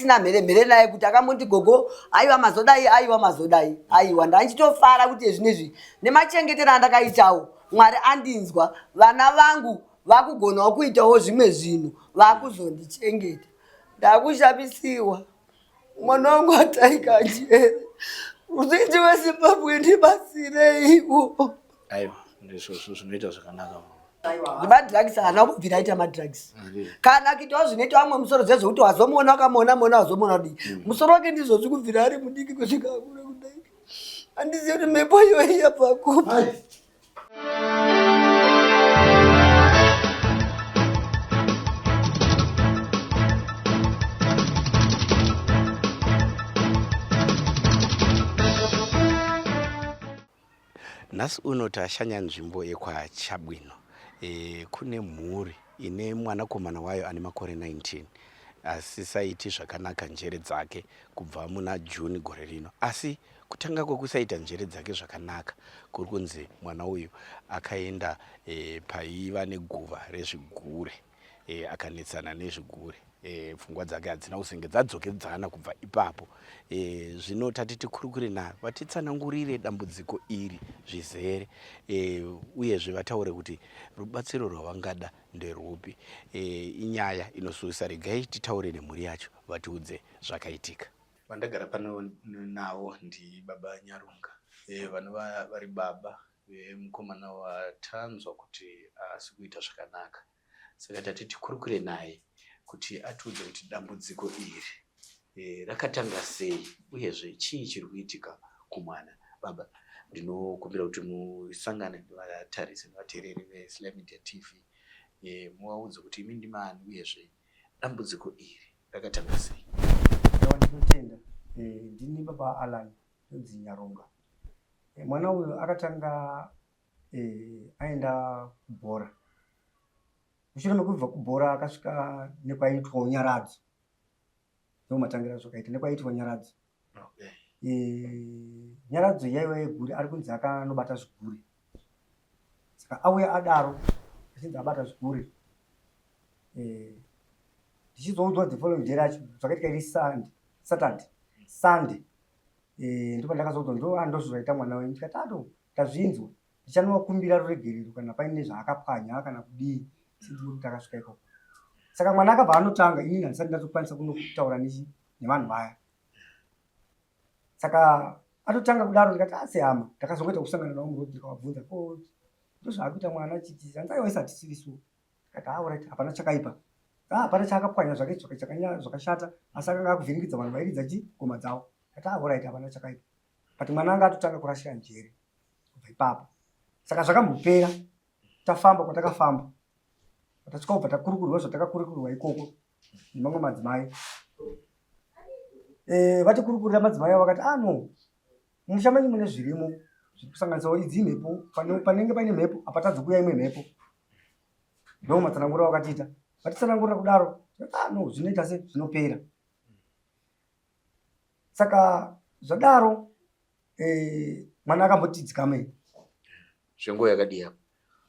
Sina mhere mhere naye kuti akamboti gogo aiwa mazodai aiwa mazodai aiwa ndanchitofara kuti zvinezvi nemachengetero andakaitawo mwari andinzwa vana vangu vakugonawo kuitawo zvimwe zvinhu vakuzondichengeta ndakushamisiwa mwana wangu ataika njere ruzhinji wezimbabwe ndibatsireiwo aiwa ndizvozvo zvinoita zvakanaka madrugs haana kubvira aita madrugs kana kuitawo zvinoita vamwe musoro zve zvekuti wazomuona wakamuona muona wazomuona kudii mm. musoro wake ndizvo zvikubvira ari mudiki kusvika akura kudai handizivi kuti mhepo iyoyi yabva kupi Nhasi uno tashanya nzvimbo yekwaChabwino. E, kune mhuri ine mwanakomana wayo ane makore 19 asisaiti zvakanaka njere dzake kubva muna June gore rino. Asi kutanga kwekusaita njere dzake zvakanaka kuri kunzi mwana uyu akaenda e, paiva neguva rezvigure e, akanetsana nezvigure e, pfungwa dzake hadzina kuzenge dzadzokedzana kubva ipapo e, zvino tati tikurukure navo vatitsanangurire dambudziko iri zvizere e, uyezve vataure kuti rubatsiro rwavangada nderwupi e, inyaya inosuwisa regai titaure nemhuri yacho vatiudze zvakaitika vandagara pano navo ndibaba nyarunga e, vanova vari baba vemukomana watanzwa kuti haasi kuita zvakanaka saka tati tikurukure naye kuti atiudze kuti dambudziko iri e, rakatanga sei uyezve chii chiri kuitika kumwana baba ndinokumbira kuti musangane nevatarisi nevateereri vesly media tv e, muvaudze kuti imi ndimani uyezve dambudziko iri rakatanga sei ndinotenda e, ndini baba alan ndonzi nyaronga e, mwana uyu akatanga e, aenda kubhora mushure mekubva kubhora akasvika nekwaiitwa unyaradzo ndomatangira zvakaita nekwaiitwa nyaradzo okay. e, nyaradzo yaiva yegure ari kunzi akanobata zvigure saka auya adaro achinzi abata zvigure e, ndichizoudzwa the following day racho zvakaitika iri sunday saturday sunday e, ndopandakazoudzwa ndo ah, ndozvaita mwana wenyu ndikati ato ndazvinzwa ndichanovakumbira ruregerero kana paine zvaakapwanya kana kudii sinzi kuti akasvika ikoko saka mwana akabva anotanga inini handisati ndatokwanisa kunotaura nechi nevanhu vaya saka atotanga kudaro ndikati asi ah, hama ndakazongoita kusangana navo muroad ndikavabvunza ko ndozvaakuita mwana chiti hanzi aiwa isi hatisirisu ndikati ah, orit hapana chakaipa ah, hapana chaakapwanya zvake zvakashata asi akanga akuvhiringidza vanhu vairidza chi ngoma dzavo ndikati ah, orit hapana chakaipa but mwana anga atotanga kurashika njere kubva ipapo saka zvakambopera tafamba kwatakafamba tasvika kubva takurukurwa zvatakakurukurwa ikoko nemamwe madzimai eh, vatikurukurira madzimai avo vakati ah no mumusha menyu mune zvirimo zviri kusanganisawo idzi mhepo panenge paine mhepo apatadzi kuuya imwe mhepo ndo matsanangurira vakatiita vatitsanangurira kudaro ah no zvinoita se zvinopera saka zvadaro eh, mwana akamboti dzikamei zvenguva yakadii apo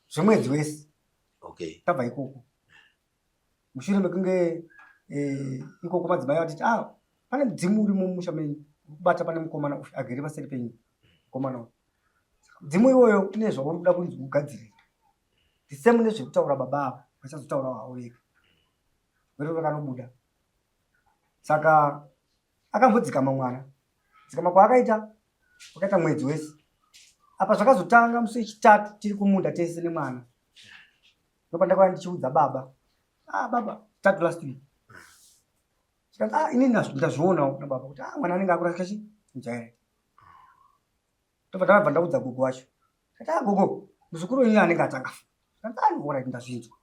zvemwedzi wese okay tabva ikoko mushure mekunge eh, ikoko madzimai vatiti ah pane mudzimu urimo mumusha menyu uri kubata pane mukomana uyu agere paseri penyu mukomana uyu saka mudzimu iwoyo une zvauri kuda kunzi ugadzirire the same nezvekutaura baba ava vachazotaurawo havo vega rwere rwakanobuda saka akambodzikama mwana dzikama kwaakaita wakaita mwedzi wese apa zvakazotanga musi wechitatu tiri kumunda tese nemwana ndopandakauya ndichiudza baba ah baba tatu last week chikanzi ah inini ndazvionawo nababa kuti ah mwana anenge akurasika chi mujaira ndobva ndabva ndaudza gogo wacho kati ah gogo muzukuru wenyu anenge atanga chikanzi ah no right ndazvinzwa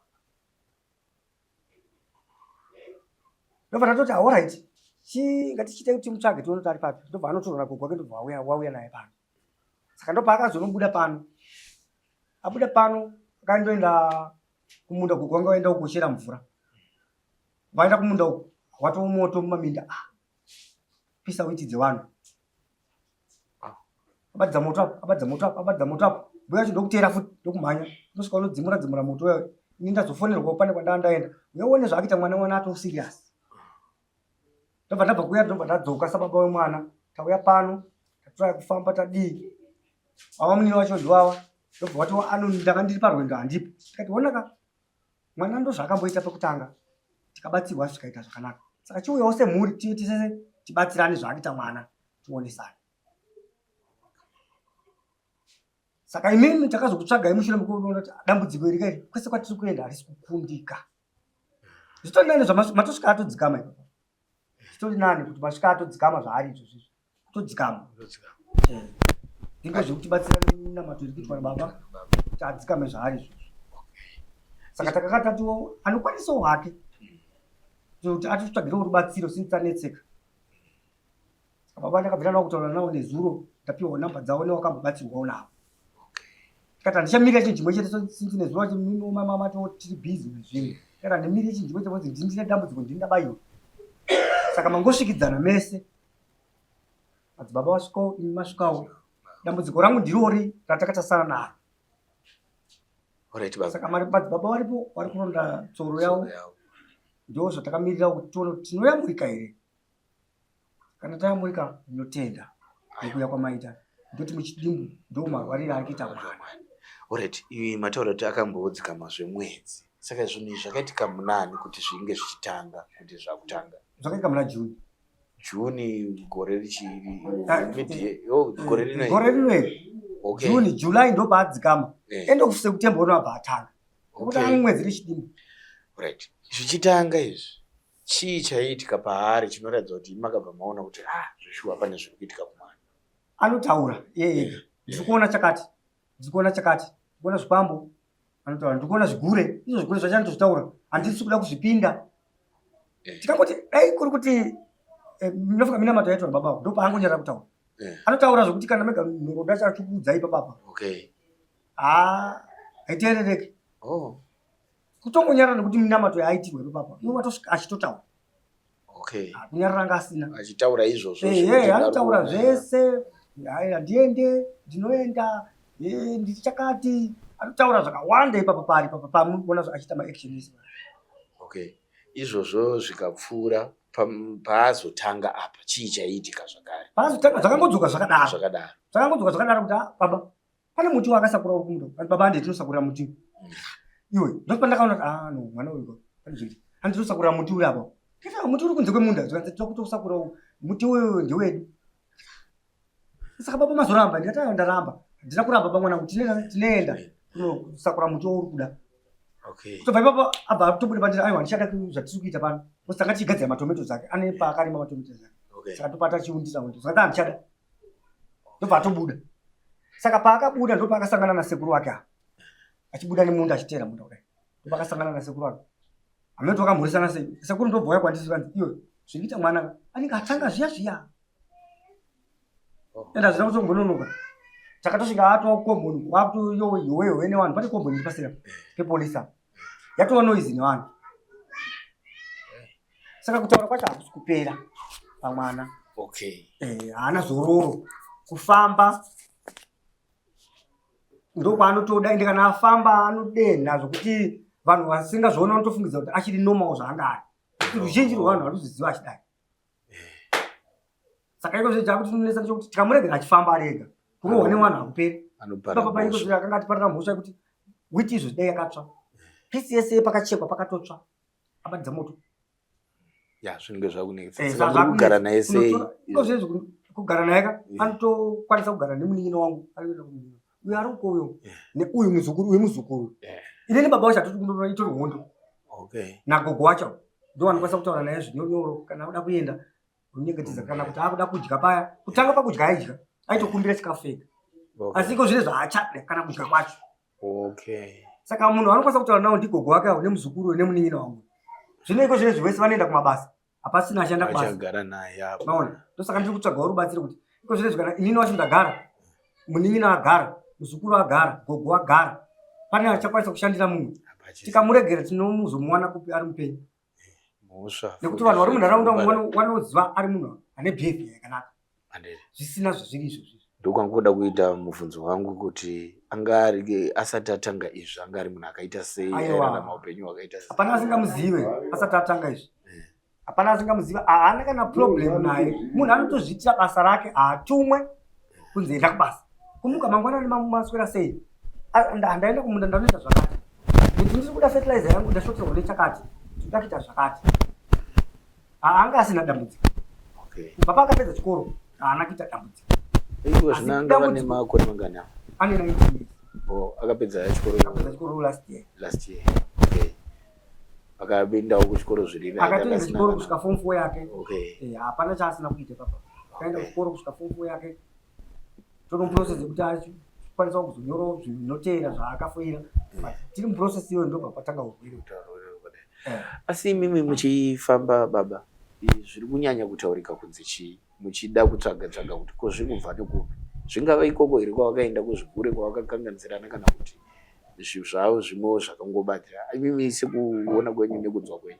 ndobva ndatoti aorit ah, chi ngatichiite kuti timutsvage tione kuti ari papi ndobva anotorwa nagogo wake ndobva wauya wauya naye pano saka ndopaakazonobuda pano abuda pano akandoenda kumunda gogo wanga waenda kukochera mvura vaenda kumunda uku watoo moto mumaminda ah pisa witi dzevanhu abatidza moto apo abatidza moto apo abatidza moto apo mbuya yacho ndokuteera futi ndokumhanya ndosvika unodzimura dzimura moto uya ini ndazofonerwa pane kwandaa ndaenda uya uone zvaakuita mwana mwana ato serious Ndobva ndabva kuya ndobva ndadzoka sababa wemwana. Tauya pano tatraya kufamba tadii. Ava munini wacho ndiwawa. Ndobva wati ano ndanga ndiri parwendo handipo. Tikati honaka mwana ndozvaakamboita pekutanga tikabatsirwa zvikaita zvakanaka. Saka chiuyawo semhuri tiye tisese tibatsirane zvaakuita mwana tionesane. Saka imimi takazokutsvagai mushure mekuona kuti dambudziko iri kairi kwese kwatiri kuenda harisi kukundika. Zvitori nani zvamatosvika atodzikama ipapo. Zvitori nani kuti masvika atodzikama zvaari izvo zvizvi. Kutodzikama. Eh. Ndiko zvekutibatsira minamato iri kuitwa nababa kuti adzikame zvaari izvozvo. Saka takanga tatiwo anokwanisawo hake kuti atitsvagirewo rubatsiro since tanetseka. Baba ndakabvira nawo kutaura nawo nezuro ndapiwa namba dzavo newakambobatsirwawo navo. Tikati handichamirira chinhu chimwe chete since nezuro wacho mama tiri busy nezvinhu. Tikati handimirire chinhu chimwe chete because ndini ndine dambudziko ndini ndabayiwa. Saka mangosvikidzana mese. Madzibaba vasvikawo imi masvikawo. Dambudziko rangu ndirori ratakatasana naro. Alright baba. Saka madzibaba varipo vari kuronda tsoro yavo. Ndoo zvatakamirira kuti tione kuti tinoyamurika here. Kana tayamurika ndinotenda nekuuya kwamaita ndoti muchidimbu ndo marwariro ari kuita mwana. Alright, iyi mataura kuti akambodzikama zvemwedzi. Saka zvinhu izvi zvakaitika munani kuti zvinge zvichitanga kuti zvakutanga? Zvakaitika muna June. June gore richiri ah, mid eh, oh, gore rino gore rino iri. Okay. June, July ndopaadzikama. Eh. End of September unobva atanga. Nekuti Okay. ane mwedzi rechidimbu. Right. Zvichitanga izvi chii chaiitika paari chinoratidza kuti makabva maona kuti ah zveshuwa pane zviri kuitika kumwana? Anotaura iye ega. Ndiri kuona chakati. Ndiri kuona chakati. Ndiri kuona zvikwambo. Anotaura ndiri kuona zvigure. Izvo zvigure zvacho anotozvitaura. Handisi kuda kuzvipinda. Eh. Tikangoti dai kuri kuti eh, munofunga minamato yaitwa nababa avo ndopaangonyara kutaura. Eh. Anotaura zvekuti kana mega nhoroondo yacho achikuudzai ipapapa. Okay. Haa, haiteerereki. Oh. Kutongonyarara nekuti minamato yaaitirwa ipapapa. Iwe watosvika achitotaura. Okay. Ah, kunyarara anga asina. Achitaura izvozvo. Eh, zvekuti eh, anotaura ndari kuona. zvese. Hai, handiende, ndinoenda, eh, ndiri chakati. Anotaura zvakawanda ipapa paari ipapa pamunoona achiita maaction ese. Okay. Izvozvo zvikapfuura paazotanga apa chii chaiitika zvakare? Paazotanga zvakangodzoka zvakadaro. Zvakadaro. Zvakangodzoka zvakadaro kuti ah, baba pane muti waakasakura uri kumunda kanti baba hande tinosakurira muti iwe ndopandakaona kuti ah no mwana uyu pane zviri handi tinosakurira muti uri apa ndikati muti uri kunze kwemunda zvikanzi tinoda kutosakura muti uyu ndewedu saka baba mazoramba ndikati ayo ndaramba handina kuramba baba mwanangu tinoenda kunosakura muti wauri kuda Okay. kutobva ipapo abva atobuda pandira aiwa ndichada zvatiri kuita pano because tanga tichigadzira matomatoes ake ane paakarima matomatoes ake Okay. saka topata chiundisa saka handichada ndobva atobuda saka paakabuda ndopaakasangana nasekuru wake apa achibuda nemunda achiteera munda kudai ndopaakasangana nasekuru wake hameno vakamhoresana sei sekuru ndobva uya kwandisi vanzi iyo zviri kuita mwana anenge atanga zviya zviya Oh. ende hazvina kuzombononoka takatosvika atova komboni wakutoyoweyowe nevanhu pane komboni iri pasera pepolisi apa yatova noise nevanhu saka kutaura kwacho hakusi kupera pamwana okay eh, haana zororo kufamba ndokwaanotoda ende kana afamba anodenha zvokuti vanhu vasingazviona vanotofungidza kuti achiri normal zvaanga ari kuti ruzhinji rwevanhu varikuzviziva achidai saka iko zve chakuti tinonetsa ndechekuti tikamuregera achifamba ari ega kurohwa nevanhu hakuperi anopara ipapa paiko mhosva zve akanga atiparira mhosva yekuti witi izvo dai yakatsva pisi yese pakachekwa pakatotsva abatidza moto ya zvinenge zvakunetsa Eh, saka muri kugara naye sei Unotora- iko zvezvi kugara naye ka Yeah. anotokwanisa kugara nemunin'ina wangu Ari kuenda uyo ari uko uyo Yeah. neuyu muzukuru uyu muzukuru Yeah. inini baba wacho hatoti kundotora itori hondo okay nagogo wacho ndo anokwanisa kutaura naye zvinyonyoro kana akuda kuenda unyengetedza kana kuti akuda kudya paya kutanga pakudya aidya aitokumbira chikafu ega okay. asi iko zvine zvaachada kana kudya kwacho okay saka munhu anokwanisa kutaura nawo ndigogo wake avo nemuzukuru nemunin'ina wangu zvino iko zvine zvivese vanoenda kumabasa hapasina ashanda kubasa achagara naye apo maona ndosaka ndiri kutsvagawo rubatsiro kuti iko zvine kana inini wacho ndagara munin'ina agara muzukuru agara gogo agara pane achakwanisa kushandira mumwe Hapachisi tikamuregera tinomuzomuwana kupi ari mupenyu mhosva nekuti vanhu vari munharaunda umu vanoziva ari munhu ane behavior yakanaka Handiri. zvisina zvazviri izvozvi Ndokwangu kuda kuita mubvunzo wangu kuti anga ari asati atanga izvi anga ari munhu akaita sei Aiwa. airarama upenyu hwakaita sei hapana asingamuzive asati atanga izvi Eh. Hapana asingamuziva, haana kana problem naye. Munhu anotozviitira basa rake, haatumwe kunzi enda kubasa. Kumuka mangwanani maswera sei? Ndaenda kumunda ndanoita zvakati. Nditi ndiri kuda fertilizer yangu ndashoterwa nechakati. Ndinoda kuita zvakati. Haanga asina dambudziko. Okay. Kubva paakapedza chikoro haana kuita dambudziko. Ivo Asi zvino anga vane dambudziko- makore mangani ava? Ane 19 years. Oh, akapedza chikoro Akapedza chikoro last year. last year. Okay. Akapindawo kuchikoro zviri right, Akatoenda akasina chikoro kana- kusvika form 4 yake. Okay. Hapana chaasina kuita papa. Akaenda Okay. kuchikoro kusvika form 4 yake. Tiri muprocess yekuti achikwanisa kuzonyorawo zvinoteera zvaakafoira. But tiri muprocess iyoyo ndobva patanga urwere. Asi imimi muchifamba baba, zviri kunyanya kutaurika kunzi chii? Muchida kutsvaga tsvaga kuti ko zviri kubva nekupi? Zvingava ikoko here kwavakaenda kuzvigure kwavakakanganisirana kana kuti zvavo zvimwewo zvakangobatira? Imimi sekuona kwenyu nekunzwa kwenyu.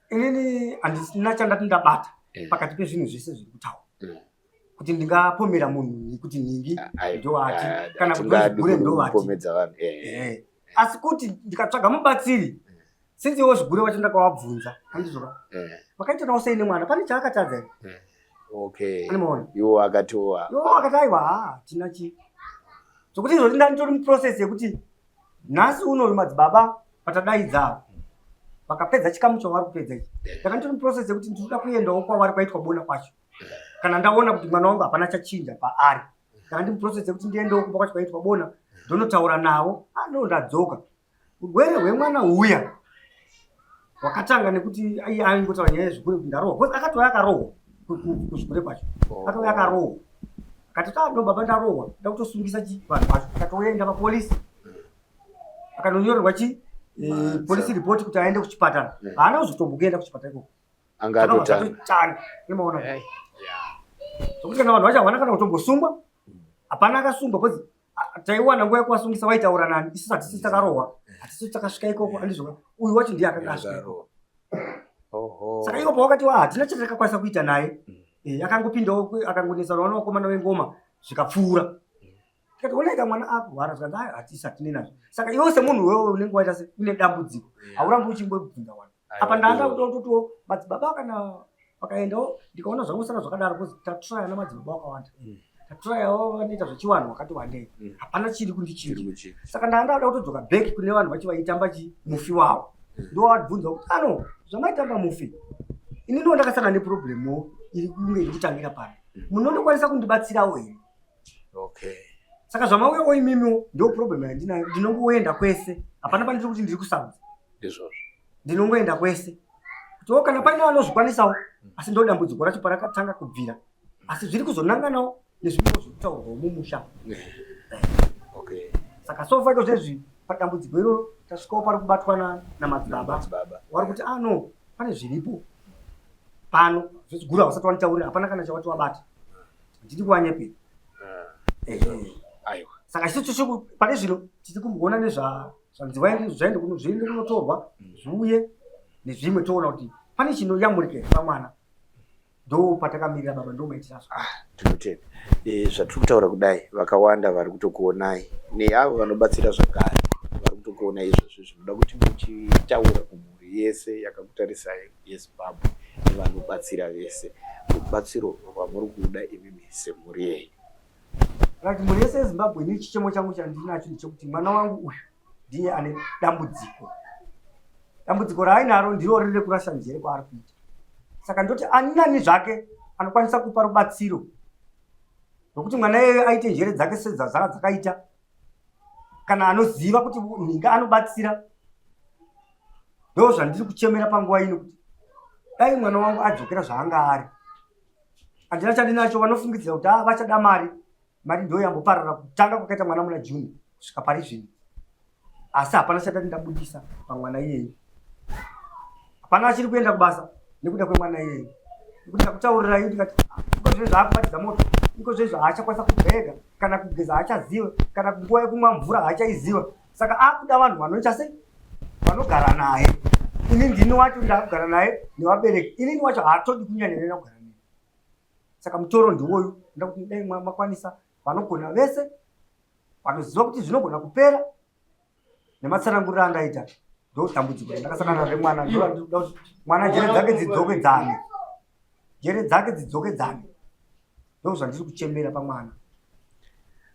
Inini handisina chandati ndabata pakati pezvinhu zvese zviri kutaura. Kuti ndingapomera munhu kuti nhingi ndowati kana kuti vezvigure ndowati. Kupomedza vanhu. Asi kuti ndikatsvaga mubatsiri since iwo zvigure wacho ndakawabvunza handizvoka vakaita nawo sei nemwana pane chaakatadza here? Okay. Ane maona? Iwo akatiwo Iwo akati aiwa hatina chi zvokuti izvozvi ndanditori muprocess yekuti nhasi uno madzibaba vatadaidza vakapedza chikamu chavari kupedza ichi ndanga nditori muprocess yekuti ndinoda kuendawo kwavari kwaitwa bona kwacho kana ndaona kuti mwana wangu hapana chachinja paari ndanga ndiri muprocess yekuti ndiendewo kumba kwacho kwaitwa bona ndonotaura navo ndo ndadzoka. Urwere hwemwana huya hwakatanga nekuti iye aingotaura nyaya yezvigure kuti ndarohwa because akatouya akarohwa kuzvigure kwacho. Akatouya akarohwa akati ah, no baba ndarohwa nda kutosungisa chi vanhu vacho. Akatouya enda papolisi akanonyorerwa chi police report kuti aende kuchipatara. Haana kuzotombokuenda kuchipatara ikoko. Anga atotanga. Atotanga. Unoona? Zvokuti kana vanhu vacho havana kana kutombosungwa, hapana akasungwa because taiwana nguva yekuvasungisa vaitaura nani, isusu hatisi takarohwa, hatisi takasvika ikoko, handizvo? Uyu wacho ndiye akanga asvika ikoko. Saka ivo pawakati wa hatina chatakakwanisa kuita naye, akangopindawo akangonetsana nevakomana vengoma zvikapfuura. Tikati onaika mwana akurwara, zvikanzi ayo hatisi hatine nazvo. Saka iwe semunhu wewe unenge waita se une dambudziko, haurambi uchingobvunza vanhu. Apa ndanga kutototiwo madzibaba kana vakaendawo ndikaona zvangosara zvakadaro because tatraya namadzibaba vakawanda. Tatrayawo vanoita zvechivanhu vakati wandei. Hapana chiri kundichinja. Saka ndanga ndada kutodzoka back kune vanhu vacho vaitamba chi mufi wavo. Ndovabvunza kuti ano zvamaitamba mufi. Ini ndiwo ndakasangana neproblem iri kunge iri kutangira pano. Munondokwanisa kundibatsirawo here? Okay. Saka zvamauyawo imimiwo ndo problem yandinayo. Ndinongoenda kwese. Hapana pandiri kuti ndiri kusarudza. Ndizvozvo. Ndinongoenda kwese. Kuti kana paine vanozvikwanisawo, asi ndo dambudziko racho parakatanga kubvira. Asi zviri kuzonanganawo nezvimwewo zviri kutaurwawo mumusha. Okay. Saka so far izvozvi padambudziko iroro tasvikawo pari kubatwa namadzibaba. Vari kuti ah no, pane zviripo pano zvechiguru havasati vanitaurira, hapana kana chavati wabata. Handidi kuvanyepera. Aiwa. Saka isu pane zvino tiri kumboona nezva zvanzi vaende zvaende zviende kunotorwa zviuye nezvimwe toona kuti pane chinoyamurika here pamwana. Ndo patakamirira baba, ndo maitira azvo. Tinotenda. Zvatiri kutaura kudai vakawanda vari kutokuonai neavo vanobatsira zvakare vari kutokuonai izvozvi. Zvinoda kuti muchitaura kumhuri yese yakakutarisai yeZimbabwe nevanobatsira vese rubatsiro rwamuri kuda imimi semhuri yenyu. Right, mhuri yese yeZimbabwe, ini chichemo changu chandinacho ndechekuti mwana wangu uyu ndiye ane dambudziko. Dambudziko raainaro ndiro riri rekurasha njere kwaari kuita. Saka ndoti ani nani zvake anokwanisa kupa rubatsiro rwekuti mwana iyeyo aite njere dzake sedzazara dzakaita, kana anoziva kuti nhinga anobatsira. Ndo zvandiri kuchemera panguva ino kuti dai mwana wangu adzokera zvaanga ari. Handina chandinacho, vanofungidzira kuti vachada mari. Mari ndo yamboparara kutanga kwakaita mwana muna June kusvika pari zvino. Asi hapana chandati ndabudisa pamwana iyeyu. Hapana achiri kuenda kubasa nekuda kwemwana iyeyu. Nekuti ndakutaurirai ndikati iko zvezvo aakubatidza moto, iko zvezvo haachakwanisa kubhega, kana kugeza haachaziva, kana nguva yekumwa mvura haachaiziva. Saka akuda vanhu vanoita sei? Vanogara naye. Ini ndini wacho ndakugara naye nevabereki. Inini wacho haatodi kunyanya nena kugara naye. Saka mutoro ndiwoyu, ndoda kuti dai makwanisa vanogona vese vanoziva kuti zvinogona kupera nematsananguriro andaita. Ndo dambudziko randakasangana remwana, ndorandinoda kuti mwana njere dzake dzidzokedzane, njere dzake dzidzokedzane, ndo zvandiri kuchemera pamwana.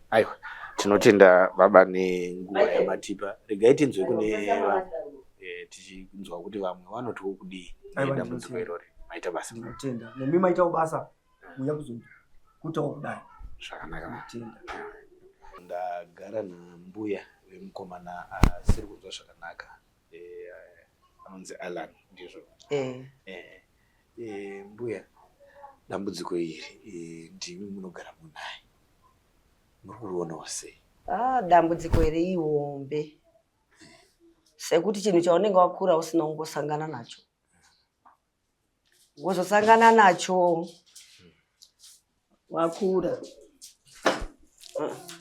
Aiwa, tinotenda baba nenguva yamatipa. Regai tinzwe kune vamwe tichinzwa kuti vamwe vanotiwo kudii nedambudziko irori. Maita basa. Ndinotenda nemi maitawo basa uya kuzokutawo kudai. Zvakanaka. Ndinotenda. Ndagara nambuya vemukomana asiri kunzwa zvakanaka, anonzi Alan, ndizvo? Mbuya, dambudziko iri ndimi munogara munaye, muri kurionawo sei? Dambudziko iri ihombe, sekuti chinhu chaunenge wakura usina kungosangana nacho, wozosangana nacho wakura.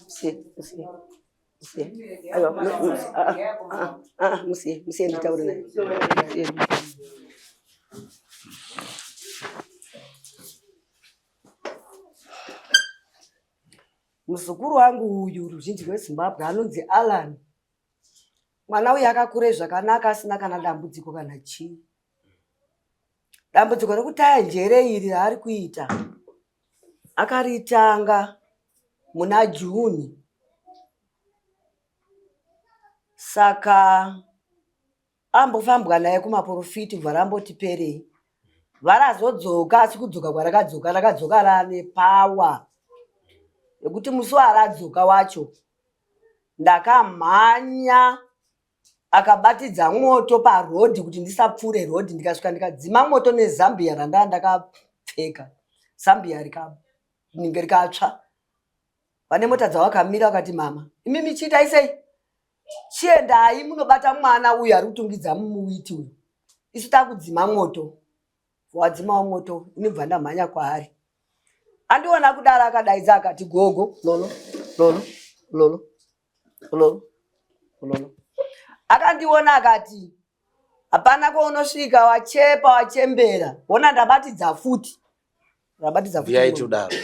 Musiye, musiye, musiye. Aiwa, musiye, musiye nditaure naye. Musiye. Muzukuru wangu uyu, ruzhinji rweZimbabwe, anonzi Alan. Mwana uyu akakure zvakanaka asina kana dambudziko kana chii. Dambudziko rekutaya njere iri raari kuita akaritanga muna June. Saka ambofambwa naye kumaporofiti kubva ramboti perei. Varazodzoka, asi kudzoka kwarakadzoka, rakadzoka rane power yekuti musi waradzoka wacho ndakamhanya akabatidza mwoto parodhi kuti ndisapfuure rodhi, ndikasvika ndikadzima mwoto nezambiya randaa ndakapfeka, zambiya rinenge rikatsva. Vane mota dzavakamira vakati, mama imimi chiitai sei, chiendai munobata mwana uyu ari kutungidza muwiti uyu, isu takudzima mwoto. Wadzimawo mwoto, inibva ndamhanya kwaari. Andiona kudaro akadaidza akati, gogo lolo lolo lolo lolo lolo. Akandiona akati, hapana kwaunosvika, wachepa wachembera, wona ndabatidza futi, ndabatidza futi. Ndiyaiti kudaro?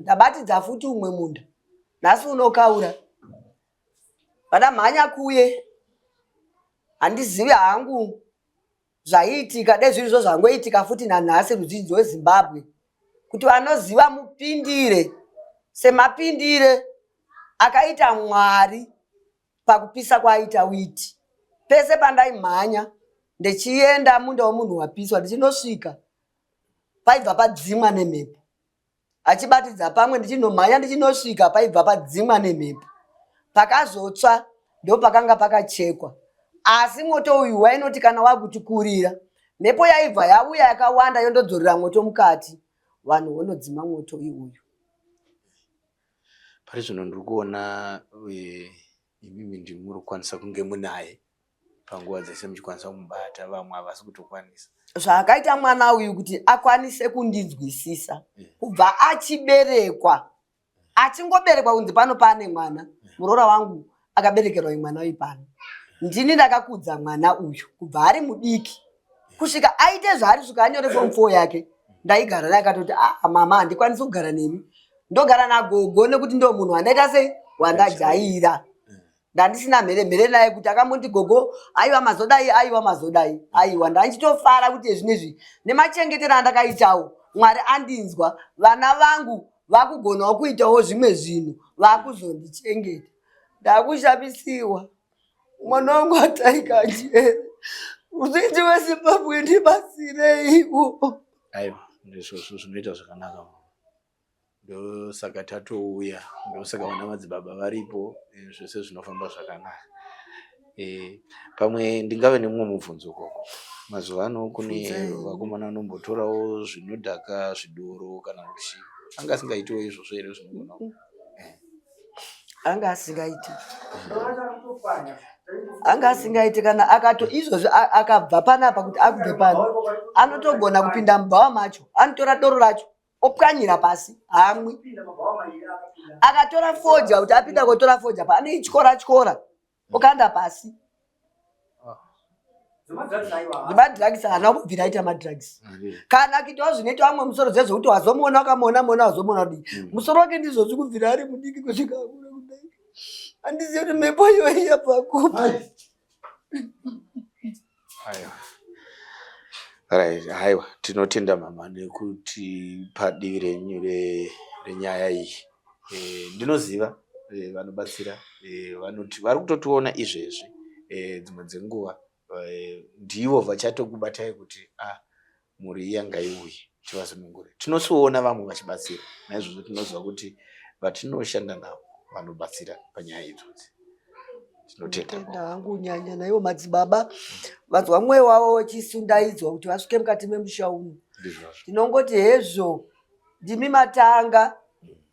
Ndabatidza futi umwe munda, nhasi unokaura. Vandamhanya kuye, handizivi hangu zvaiitika, dai zviri zvo zvangoitika futi nanhasi, ruzhinji rweZimbabwe, kuti vanoziva mupindire semapindire akaita Mwari pakupisa kwaaita witi. Pese pandaimhanya ndichienda munda wemunhu wapiswa, ndichinosvika paibva padzimwa nemhepo. Achibatidza pamwe, ndichinomhanya ndichinosvika paibva padzimwa nemhepo. Pakazotsva ndo pakanga pakachekwa, asi moto uyu wainoti kana wakutikurira, mhepo yaibva yauya yakawanda yondodzorera moto mukati, vanhu vonodzima moto iuyu. Pari zvino ndiri kuona imimi ndimi muri kukwanisa kunge munaye panguva dzese, muchikwanisa kumubata, vamwe havasi kutokwanisa. Zvaakaita mwana uyu kuti akwanise kundinzwisisa, kubva achiberekwa, achingoberekwa kunzi pano pane mwana, muroora wangu akaberekerwa mwana uyu pano, ndini ndakakudza mwana uyu kubva ari mudiki kusvika aite zvaari, svika anyore form 4 yake. Ndaigara naye, akatoti, ah, mama, handikwanisi kugara nemi, ndogara nagogo, nekuti ndo munhu wandaita sei, wandajaira. Ndandisina mhere mhere naye kuti akamboti, gogo, aiwa mazodai, aiwa mazodai, aiwa. Ndandichitofara kuti zvinezvi nemachengetero andakaitawo Mwari andinzwa, vana vangu vakugonawo kuitawo zvimwe zvinhu, vakuzondichengeta. Ndakushamisiwa, mwana wangu ataika njere. Ruzhinji weZimbabwe, ndibatsireiwo. Aiwa, ndizvozvo zvinoita zvakanaka mama. Ndosaka tatouya, ndosaka vana madzibaba varipo, zvese zvinofamba zvakanaka. Pamwe ndingave nemumwe mubvunzo koko. Mazuva ano kune Bvunzai. vakomana vanombotorawo zvinodhaka, zvidoro kana kuti anga asingaitiwo izvozvo here zvinogona? Anga asingaiti, anga asingaiti kana akato izvozvi akabva panapa kuti akubve pano, anotogona kupinda mubhawa macho, anotora doro racho opwanyira pasi, hamwi. Akatora fodya, kuti apinda kotora fodya pa anoityora tyora okanda pasi. Madrugs haana kubvira aita madrugs kana kuitawo zvinoita vamwe musoro zezvekuti wazomuona, ukamuona muona, wazomuona kudii musoro wake. Ndizvozvi kubvira ari mudiki kusvika akura kudai. Handizivi kuti mhepo iyoyi yabva kupi. Aiwa. Right, haiwa tinotenda mama nekuti padivi renyu renyaya iyi. E, ndinoziva e, vanobatsira e, vanoti vari kutotiona izvezvi e, dzimwe dzenguva e, ndivo vachatokubatai kuti a ah, mhuri iya ngaiuye tivasunungure. Tinosiona vamwe vachibatsira, naizvozvo tinoziva kuti vatinoshanda navo vanobatsira panyaya idzodzi. Tinotenda hangu nyanya naivo madzibaba vanzwa mwoyo wavo wechisundaidzwa kuti vasvike mukati memusha uno. Tinongoti hezvo ndimi matanga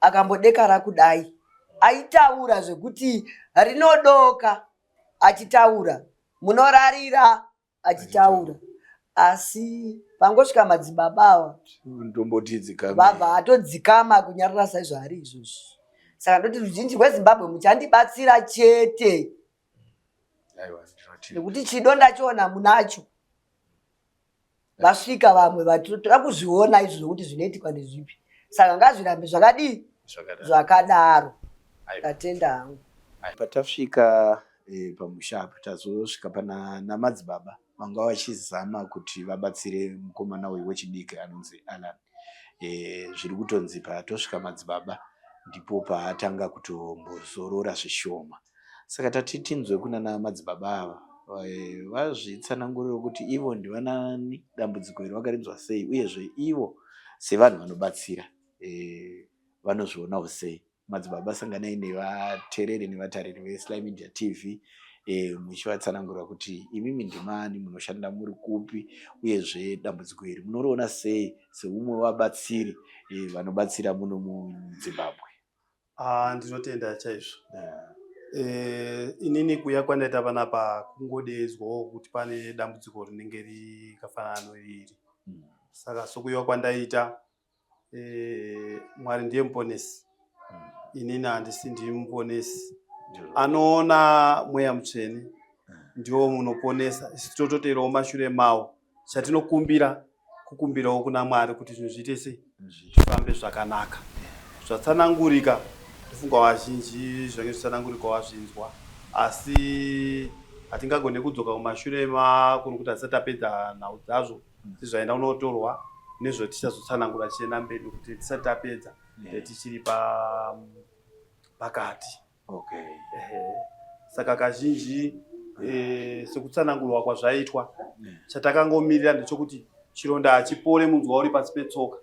akambodekara kudai aitaura zvekuti rinodoka achitaura munorarira achitaura asi pangosvika madzibaba ava vabva atodzikama kunyarara saizvaari izvozvi saka ndoti ruzhinji rwezimbabwe muchandibatsira chete nekuti chido ndachiona munacho vasvika vamwe vatoda kuzviona izvi zvokuti zvinoitikwa ndezvipi saka ngazvirambe zvakadii zvakadaro ndatenda hangu patasvika e, pamusha apa tazosvika pana namadzibaba vanga vachizama kuti vabatsire mukomana uyu wechidiki anonzi Alan e, zviri kutonzi patosvika madzibaba ndipo paatanga kutombozorora zvishoma Saka tati tinzwe kunana madzibaba ava eh, vazvitsanangurire kuti ivo ndivanani, dambudziko iri vakarinzwa sei, uyezve ivo sevanhu vanobatsira eh, vanozvionawo sei. Madzibaba sanganai nevatereri nevatariri veSly Media TV eh, muchivatsanangurira kuti imimi ndimani, munoshanda muri kupi, uyezve dambudziko iri munoriona sei seumwe wevabatsiri vanobatsira muno muZimbabwe. Ah, ndinotenda chaizvo. Eh, inini kuya kwandaita panapa kungodeedzwawo kuti pane dambudziko rinenge rikafanana noiri. Saka sokuya kwandaita eh, Mwari ndiye muponesi. Inini handisi ndini muponesi. Anoona mweya mutsvene ndiwo munoponesa. Isu tototeerawo mashure mawo. Chatinokumbira kukumbirawo kuna Mwari kuti zvinhu zviite sei zvifambe zvakanaka zvatsanangurika ndofunga vazhinji zvange zvitsanangurika wazvinzwa asi hatingagone kudzoka kumashure makuru kuti hatisati tapedza nhau dzazvo sezvaenda kunotorwa nezvatichazotsanangura tichienda mberi nekuti tisati tapedza tichiri pakati Okay. Ehe. Saka kazhinji eh, sekutsanangurwa kwazvaitwa yeah. Chatakangomirira ndechokuti chironda hachipore munzwa uri pasi petsoka.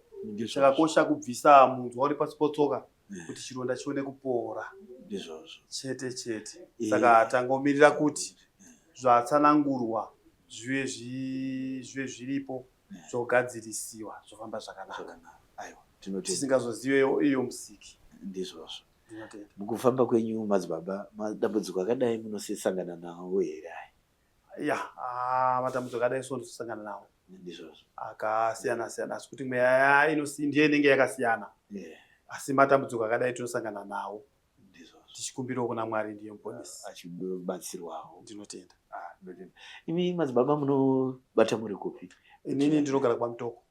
Chakakosha kubvisa munzwa uri pasi petsoka yeah. Kuti chironda chione kupora. Ndizvozvo. Chete chete. Yeah. Saka tangomirira kuti zvatsanangurwa zvive zvive zviripo yeah. Zvogadzirisiwa zvofamba zvakanaka. Aiwa, tinotenda. Tisingazozive iyo musiki. Ndizvozvo. Mukufamba kwenyu madzibaba, madambudziko akadai munosisangana nawo here aya? Ya, ah, matambudziko akadai so ndinosangana nawo. Ndizvozvo. Akasiyana siyana asi kuti mweya ndiyo inenge yakasiyana. Yeah. Asi matambudziko akadai tinosangana nawo. Ndizvozvo. Tichikumbirawo kuna Mwari ndiye muponesi. Achibatsirwawo. Ndinotenda. Ah, ndinotenda. Imi madzibaba munobata muri kupi? Inini ndinogara kwaMutoko.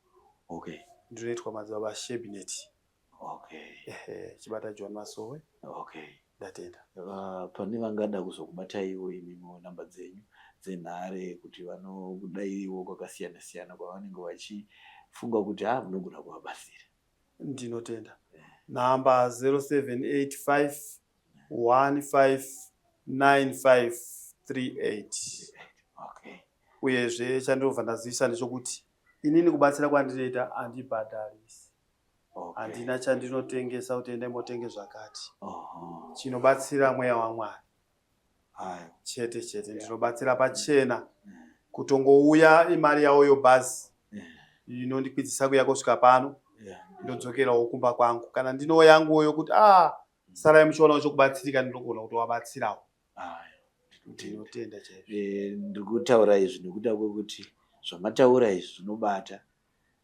Okay. Ndinoitwa madzibaba Shebinet. Okay. Ehe, chibata John Masowe. Okay. Ndatenda. Uh, pane vangada kuzokubataiwo imimiwo namba dzenyu dzenhare kuti vanokudairiwo kwakasiyana siyana kwavanenge vachifunga kuti ha ah, munogona kuvabatsira. Ndinotenda. Nhamba 0785 159538. Okay. Uyezve chandinobva ndazivisa ndechokuti inini kubatsira kwandinoita handibhadharisi. Handina okay. Chandinotengesa kuti endai motenge zvakati. Uh -huh. Chinobatsira mweya waMwari. Chete chete ndinobatsira pachena. Kutongouya imari yawo yobhazi inondikwidzisa kuya kusvika pano ndodzokerawo kumba kwangu. Kana ndino yanguwo yokuti ah sarai muchionawo chokubatsirika ndinogona kutovabatsirawo. Ndinotenda chaizvo. Eh, ndiri kutaura izvi nekuda kwekuti zvamataura izvi zvinobata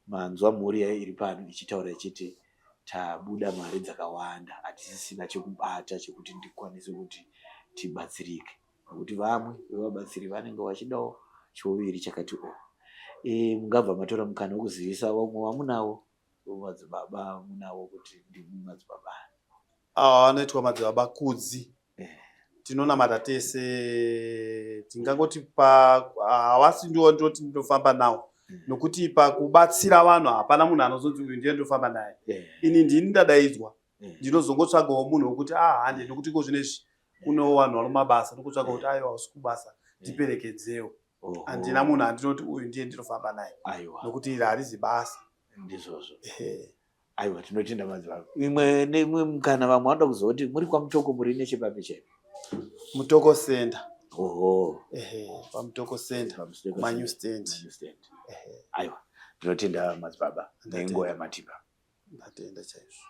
Manzwa mhuri iri pano ichitaura ichiti tabuda mari dzakawanda hatisisina chekubata chekuti ndikwanise kuti tibatsirike nekuti vamwe vevabatsiri vanenge vachidawo chouviri chakati o e, mungabva matora mukana wekuzivisa vamwe vamunawo madzibaba munawo kuti ndimi madzibaba ava vanoitwa madzibaba Kudzi eh. Tinonamata tese, tingangoti pa havasi ndiwo ndoti ndinofamba nawo, nokuti pakubatsira vanhu hapana munhu anozonzi uyu ndiye ndofamba naye. Ini ndini ndadaidzwa, ndinozongotsvagawo munhu wekuti ah, hande, nokuti iko zvinezvi kunewo vanhu vari mumabasa, nokutsvaga kuti aiwa, usi kubasa, ndiperekedzewo. Handina munhu andinoti uyu ndiye ndinofamba naye, nokuti iri harizi basa. Ndizvozvo. Aiwa, tinotenda madzibaba. Imwe neimwe mukana, vamwe vanoda kuziva kuti muri kwaMutoko, muri nechepapi chaipo? Mutoko Center. Ehe, paMutoko Center. PaMutoko. Manew Center. Stand. Manew Stand. Aiwa, tinotenda madzibaba nenguva yamatipa. Ndatenda chaizvo.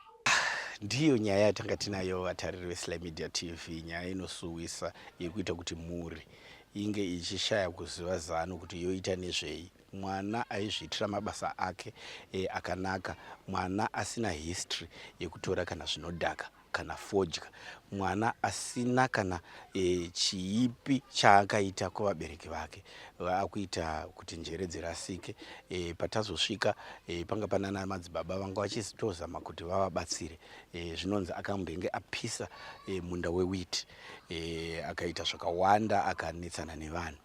Ndiyo nyaya yatanga tinayo, vatariri veSly Media TV, nyaya inosuwisa yekuita kuti mhuri inge ichishaya kuziva zano kuti yoita nezvei. Mwana aizviitira mabasa ake akanaka, mwana asina history yekutora kana zvinodhaka kana fodya, mwana asina kana chiipi chaakaita kuvabereki vake, vakuita kuti njere dzirasike. Patazosvika panga panana madzibaba vanga vachitozama kuti vavabatsire. Zvinonzi akambenge apisa munda wewheat, akaita zvakawanda, akanetsana nevanhu.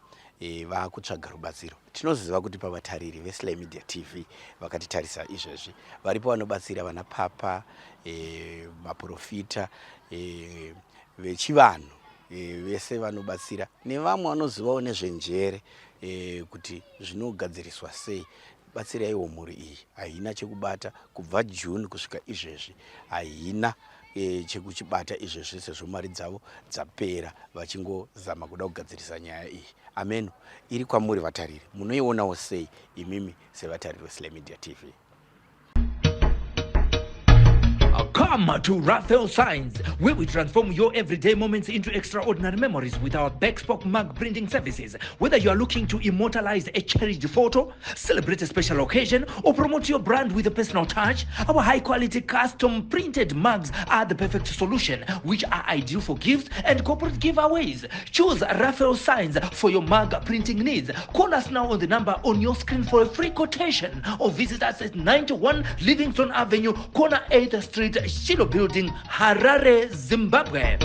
Vakutsvaga rubatsiro. Tinoziva kuti pavatariri veSly Media TV vakatitarisa izvezvi varipo vanobatsira, vana papa, maprofita, vechivanhu, vese vanobatsira nevamwe vanozivawo nezvenjere, kuti zvinogadziriswa sei. Batsiraiwo mhuri iyi, haina chekubata kubva June kusvika izvezvi, haina chekuchibata izvezvi sezvo mari dzavo dzapera vachingozama kuda kugadzirisa nyaya iyi. Ameno iri kwamuri vatariri, munoionawo sei imimi sevatariri veSly Media TV? Come to Raphael Signs, where we transform your everyday moments into extraordinary memories with our bespoke mug printing services. Whether you are looking to immortalize a cherished photo, celebrate a special occasion, or promote your brand with a personal touch, our high quality custom printed mugs are the perfect solution, which are ideal for gifts and corporate giveaways. Choose Raphael Signs for your mug printing needs. Call us now on the number on your screen for a free quotation or visit us at 91 Livingston Avenue, corner 8th Street, Shiloh Building, Harare, Zimbabwe.